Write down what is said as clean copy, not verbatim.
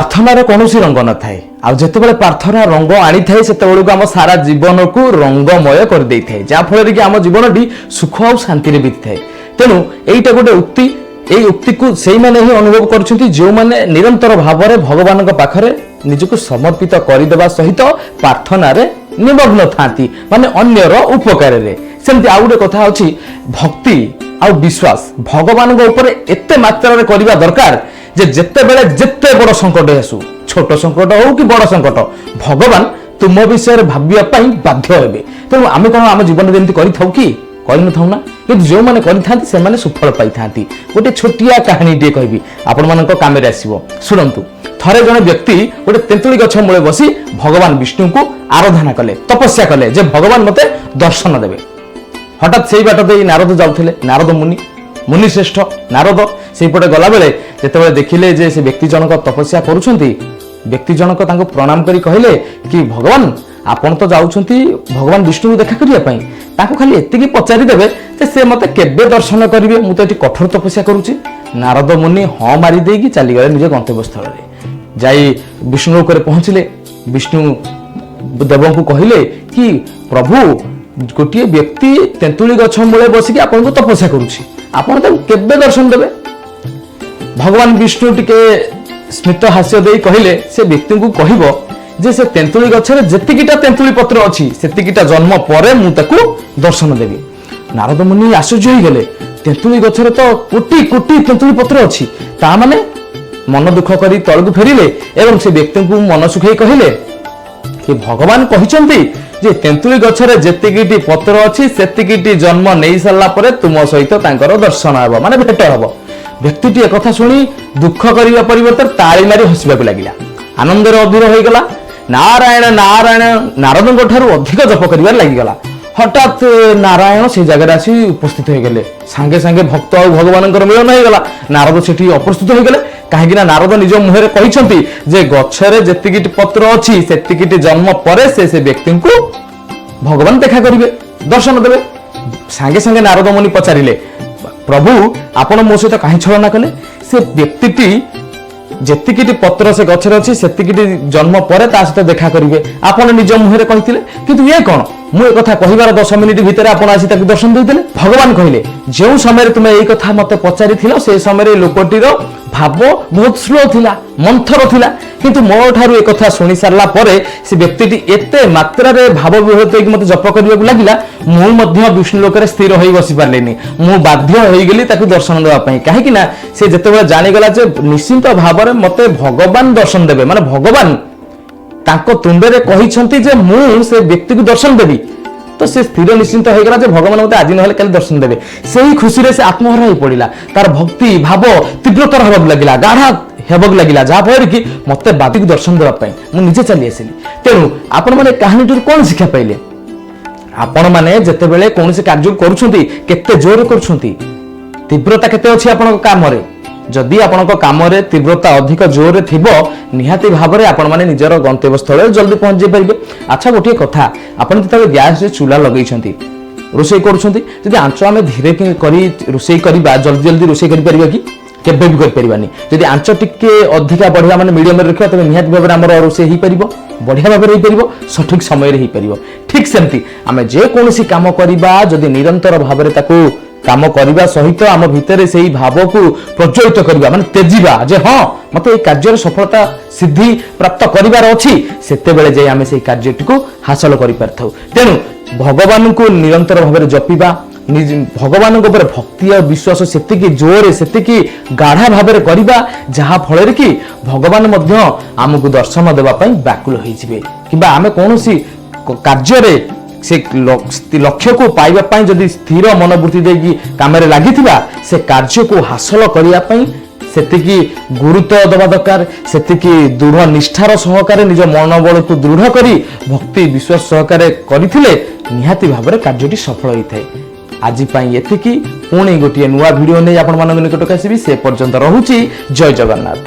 ପ୍ରାର୍ଥନାର କୌଣସି ରଙ୍ଗ ନଥାଏ। ଆଉ ଯେତେବେଳେ ପ୍ରାର୍ଥନା ରଙ୍ଗ ଆଣିଥାଏ, ସେତେବେଳକୁ ଆମ ସାରା ଜୀବନକୁ ରଙ୍ଗମୟ କରିଦେଇଥାଏ, ଯାହାଫଳରେ କି ଆମ ଜୀବନଟି ସୁଖ ଆଉ ଶାନ୍ତିରେ ବିତିଥାଏ। ତେଣୁ ଏଇଟା ଗୋଟେ ଉକ୍ତି। ଏଇ ଉକ୍ତିକୁ ସେଇମାନେ ହିଁ ଅନୁଭବ କରୁଛନ୍ତି, ଯେଉଁମାନେ ନିରନ୍ତର ଭାବରେ ଭଗବାନଙ୍କ ପାଖରେ ନିଜକୁ ସମର୍ପିତ କରିଦେବା ସହିତ ପ୍ରାର୍ଥନାରେ ନିମଗ୍ନ ଥାନ୍ତି, ମାନେ ଅନ୍ୟର ଉପକାରରେ। ସେମିତି ଆଉ ଗୋଟେ କଥା ଅଛି, ଭକ୍ତି ଆଉ ବିଶ୍ୱାସ ଭଗବାନଙ୍କ ଉପରେ ଏତେ ମାତ୍ରାରେ କରିବା ଦରକାର ଯେ ଯେତେବେଳେ ଯେତେ ବଡ଼ ସଙ୍କଟ ଆସୁ, ଛୋଟ ସଙ୍କଟ ହଉ କି ବଡ଼ ସଙ୍କଟ, ଭଗବାନ ତୁମ ବିଷୟରେ ଭାବିବା ପାଇଁ ବାଧ୍ୟ ହେବେ। ତେଣୁ ଆମେ କ'ଣ ଆମ ଜୀବନରେ ଏମିତି କରିଥାଉ କି? କରିନଥାଉ ନା। କିନ୍ତୁ ଯେଉଁମାନେ କରିଥାନ୍ତି, ସେମାନେ ସୁଫଳ ପାଇଥାନ୍ତି। ଗୋଟେ ଛୋଟିଆ କାହାଣୀଟିଏ କହିବି, ଆପଣମାନଙ୍କ କାମରେ ଆସିବ, ଶୁଣନ୍ତୁ। ଥରେ ଜଣେ ବ୍ୟକ୍ତି ଗୋଟେ ତେନ୍ତୁଳି ଗଛ ମୂଳେ ବସି ଭଗବାନ ବିଷ୍ଣୁଙ୍କୁ ଆରାଧନା କଲେ, ତପସ୍ୟା କଲେ ଯେ ଭଗବାନ ମୋତେ ଦର୍ଶନ ଦେବେ। ହଠାତ୍ ସେଇ ବାଟ ଦେଇ ନାରଦ ଯାଉଥିଲେ। ନାରଦ ମୁନି, ମୁନି ଶ୍ରେଷ୍ଠ ନାରଦ ସେଇପଟେ ଗଲାବେଳେ ଯେତେବେଳେ ଦେଖିଲେ ଯେ ସେ ବ୍ୟକ୍ତି ଜଣକ ତପସ୍ୟା କରୁଛନ୍ତି, ବ୍ୟକ୍ତି ଜଣକ ତାଙ୍କୁ ପ୍ରଣାମ କରି କହିଲେ କି, ଭଗବାନ, ଆପଣ ତ ଯାଉଛନ୍ତି ଭଗବାନ ବିଷ୍ଣୁଙ୍କୁ ଦେଖା କରିବା ପାଇଁ, ତାଙ୍କୁ ଖାଲି ଏତିକି ପଚାରିଦେବେ ଯେ ସେ ମୋତେ କେବେ ଦର୍ଶନ କରିବେ। ମୁଁ ତ ଏଠି କଠୋର ତପସ୍ୟା କରୁଛି। ନାରଦ ମୁନି ହଁ ମାରି ଦେଇକି ଚାଲିଗଲେ ନିଜ ଗନ୍ତବ୍ୟସ୍ଥଳରେ। ଯାଇ ବିଷ୍ଣୁ ଲୋକରେ ପହଞ୍ଚିଲେ। ବିଷ୍ଣୁ ଦେବଙ୍କୁ କହିଲେ କି, ପ୍ରଭୁ, ଗୋଟିଏ ବ୍ୟକ୍ତି ତେନ୍ତୁଳି ଗଛ ମୂଳେ ବସିକି ଆପଣଙ୍କୁ ତପସ୍ୟା କରୁଛି, ଆପଣ ତାକୁ କେବେ ଦର୍ଶନ ଦେବେ? ଭଗବାନ ବିଷ୍ଣୁ ଟିକେ ସ୍ମିତ ହାସ୍ୟ ଦେଇ କହିଲେ, ସେ ବ୍ୟକ୍ତିଙ୍କୁ କହିବ ଯେ ସେ ତେନ୍ତୁଳି ଗଛରେ ଯେତିକିଟା ତେନ୍ତୁଳି ପତ୍ର ଅଛି, ସେତିକିଟା ଜନ୍ମ ପରେ ମୁଁ ତାକୁ ଦର୍ଶନ ଦେବି। ନାରଦ ମୁନି ଆଶ୍ଚର୍ଯ୍ୟ ହେଇଗଲେ। ତେନ୍ତୁଳି ଗଛରେ ତ କୋଟି କୋଟି ତେନ୍ତୁଳି ପତ୍ର ଅଛି। ତା ମାନେ? ମନ ଦୁଃଖ କରି ତଳକୁ ଫେରିଲେ ଏବଂ ସେ ବ୍ୟକ୍ତିଙ୍କୁ ମନ ଶୁଖେଇ କହିଲେ କି ଭଗବାନ କହିଛନ୍ତି ଯେ ତେନ୍ତୁଳି ଗଛରେ ଯେତିକିଟି ପତ୍ର ଅଛି, ସେତିକିଟି ଜନ୍ମ ନେଇ ସାରିଲା ପରେ ତୁମ ସହିତ ତାଙ୍କର ଦର୍ଶନ ହେବ, ମାନେ ଭେଟ ହେବ। ବ୍ୟକ୍ତିଟି ଏକଥା ଶୁଣି ଦୁଃଖ କରିବା ପରିବର୍ତ୍ତେ ତାଳି ମାରି ହସିବାକୁ ଲାଗିଲା। ଆନନ୍ଦରେ ଅଧୀର ହୋଇଗଲା। ନାରାୟଣ ନାରାୟଣ ନାରଦଙ୍କ ଠାରୁ ଅଧିକ ଜପ କରିବାରେ ଲାଗିଗଲା। ହଠାତ୍ ନାରାୟଣ ସେଇ ଜାଗାରେ ଆସି ଉପସ୍ଥିତ ହେଇଗଲେ। ସାଙ୍ଗେ ସାଙ୍ଗେ ଭକ୍ତ ଆଉ ଭଗବାନଙ୍କର ମିଳନ ହେଇଗଲା। ନାରଦ ସେଠି ଅପ୍ରସ୍ତୁତ ହେଇଗଲେ। କାହିଁକି ନା ନାରଦ ନିଜ ମୁହଁରେ କହିଛନ୍ତି ଯେ ଗଛରେ ଯେତିକିଟି ପତ୍ର ଅଛି, ସେତିକିଟି ଜନ୍ମ ପରେ ସେ ସେ ବ୍ୟକ୍ତିଙ୍କୁ ଭଗବାନ ଦେଖା କରିବେ, ଦର୍ଶନ ଦେବେ। ସାଙ୍ଗେ ସାଙ୍ଗେ ନାରଦ ମୁନି ପଚାରିଲେ, ପ୍ରଭୁ, ଆପଣ ମୋ ସହିତ କାହିଁ ଛଳନା କଲେ? ସେ ବ୍ୟକ୍ତିଟି ଯେତିକିଟି ପତ୍ର ସେ ଗଛରେ ଅଛି, ସେତିକିଟି ଜନ୍ମ ପରେ ତା ସହିତ ଦେଖା କରିବେ, ଆପଣ ନିଜ ମୁହଁରେ କହିଥିଲେ। କିନ୍ତୁ ଇଏ କଣ? ମୁଁ ଏକଥା କହିବାର 10 ମିନିଟ ଭିତରେ ଆପଣ ଆସି ତାକୁ ଦର୍ଶନ ଦେଇଥିଲେ। ଭଗବାନ କହିଲେ, ଯେଉଁ ସମୟରେ ତୁମେ ଏଇ କଥା ମତେ ପଚାରିଥିଲ, ସେ ସମୟରେ ଲୋକଟିର ଭାବ ବହୁତ ସ୍ଲୋ ଥିଲା, ମନ୍ଥର ଥିଲା। କିନ୍ତୁ ମୋ ଠାରୁ ଏକଥା ଶୁଣି ସାରିଲା ପରେ ସେ ବ୍ୟକ୍ତିଟି ଏତେ ମାତ୍ରାରେ ଭାବ ବିହ୍ୱଳିତ ହେଇକି ମତେ ଜପ କରିବାକୁ ଲାଗିଲା, ମୁଁ ମଧ୍ୟ ବିଷ୍ଣୁ ଲୋକରେ ସ୍ଥିର ହୋଇ ବସି ପାରିଲିନି। ମୁଁ ବାଧ୍ୟ ହୋଇଗଲି ତାକୁ ଦର୍ଶନ ଦେବା ପାଇଁ। କାହିଁକି ନା ସେ ଯେତେବେଳେ ଜାଣିଗଲା ଯେ ନିଶ୍ଚିନ୍ତ ଭାବରେ ମତେ ଭଗବାନ ଦର୍ଶନ ଦେବେ, ମାନେ ଭଗବାନ ତାଙ୍କ ତୁଣ୍ଡରେ କହିଛନ୍ତି ଯେ ମୁଁ ସେ ବ୍ୟକ୍ତିକୁ ଦର୍ଶନ ଦେବି, ତ ସେ ସ୍ଥିର ନିଶ୍ଚିନ୍ତ ହେଇଗଲା ଯେ ଭଗବାନ ମତେ ଆଜି ନହେଲେ କାଲି ଦର୍ଶନ ଦେବେ। ସେଇ ଖୁସିରେ ସେ ଆତ୍ମହରା ହେଇ ପଡ଼ିଲା। ତାର ଭକ୍ତି ଭାବ ତୀବ୍ରତର ହେବାକୁ ଲାଗିଲା, ଗାଢା ହେବାକୁ ଲାଗିଲା, ଯାହାଫଳରେ କି ମତେ ବାଦିକୁ ଦର୍ଶନ ଦେବା ପାଇଁ ମୁଁ ନିଜେ ଚାଲି ଆସିଲି। ତେଣୁ ଆପଣମାନେ କାହାଣୀଟିରୁ କଣ ଶିକ୍ଷା ପାଇଲେ? ଆପଣମାନେ ଯେତେବେଳେ କୌଣସି କାର୍ଯ୍ୟ କରୁଛନ୍ତି, କେତେ ଜୋରରେ କରୁଛନ୍ତି? ତୀବ୍ରତା କେତେ ଅଛି ଆପଣଙ୍କ କାମରେ? ଯଦି ଆପଣଙ୍କ କାମରେ ତୀବ୍ରତା ଅଧିକ ଜୋରରେ ଥିବ, ନିହାତି ଭାବରେ ଆପଣମାନେ ନିଜର ଗନ୍ତବ୍ୟସ୍ଥଳରେ ଜଲ୍ଦି ପହଞ୍ଚି ପାରିବେ। ଆଚ୍ଛା, ଗୋଟିଏ କଥା, ଆପଣ ଯେତେବେଳେ ଗ୍ୟାସରେ ଚୁଲା ଲଗେଇଛନ୍ତି, ରୋଷେଇ କରୁଛନ୍ତି, ଯଦି ଆଞ୍ଚ ଆମେ ଧୀରେ କରି ରୋଷେଇ କରିବା, ଜଲ୍ଦି ଜଲ୍ଦି ରୋଷେଇ କରିପାରିବା କି? କେବେ ବି କରିପାରିବାନି। ଯଦି ଆଞ୍ଚ ଟିକେ ଅଧିକା ବଢ଼ିବା, ମାନେ ମିଡିୟମରେ ରଖିବା, ତେବେ ନିହାତି ଭାବରେ ଆମର ରୋଷେଇ ହେଇପାରିବ, ବଢ଼ିଆ ଭାବରେ ହେଇପାରିବ, ସଠିକ ସମୟରେ ହେଇପାରିବ। ଠିକ ସେମିତି ଆମେ ଯେକୌଣସି କାମ କରିବା, ଯଦି ନିରନ୍ତର ଭାବରେ ତାକୁ କାମ କରିବା ସହିତ ଆମ ଭିତରେ ସେଇ ଭାବକୁ ପ୍ରଜ୍ୱଳିତ କରିବା, ମାନେ ତେଜିବା ଯେ ହଁ, ମତେ ଏଇ କାର୍ଯ୍ୟରେ ସଫଳତା ସିଦ୍ଧି ପ୍ରାପ୍ତ କରିବାର ଅଛି, ସେତେବେଳେ ଯାଇ ଆମେ ସେଇ କାର୍ଯ୍ୟଟିକୁ ହାସଲ କରିପାରିଥାଉ। ତେଣୁ ଭଗବାନଙ୍କୁ ନିରନ୍ତର ଭାବରେ ଜପିବା, ଭଗବାନଙ୍କ ଉପରେ ଭକ୍ତି ଆଉ ବିଶ୍ୱାସ ସେତିକି ଜୋରରେ, ସେତିକି ଗାଢା ଭାବରେ କରିବା, ଯାହା ଫଳରେ କି ଭଗବାନ ମଧ୍ୟ ଆମକୁ ଦର୍ଶନ ଦେବା ପାଇଁ ବ୍ୟାକୁଳ ହେଇଯିବେ। କିମ୍ବା ଆମେ କୌଣସି କାର୍ଯ୍ୟରେ ସେ ଲକ୍ଷ୍ୟକୁ ପାଇବା ପାଇଁ ଯଦି ସ୍ଥିର ମନୋବୃତ୍ତି ଦେଇକି କାମରେ ଲାଗିଥିବା, ସେ କାର୍ଯ୍ୟକୁ ହାସଲ କରିବା ପାଇଁ ସେତିକି ଗୁରୁତ୍ୱ ଦେବା ଦରକାର। ସେତିକି ଦୃଢ଼ ନିଷ୍ଠାର ସହକାରେ ନିଜ ମନୋବଳକୁ ଦୃଢ଼ କରି ଭକ୍ତି ବିଶ୍ୱାସ ସହକାରେ କରିଥିଲେ ନିହାତି ଭାବରେ କାର୍ଯ୍ୟଟି ସଫଳ ହୋଇଥାଏ। ଆଜି ପାଇଁ ଏତିକି। ପୁଣି ଗୋଟିଏ ନୂଆ ଭିଡ଼ିଓ ନେଇ ଆପଣମାନଙ୍କ ନିକଟକୁ ଆସିବି। ସେ ପର୍ଯ୍ୟନ୍ତ ରହୁଛି। ଜୟ ଜଗନ୍ନାଥ।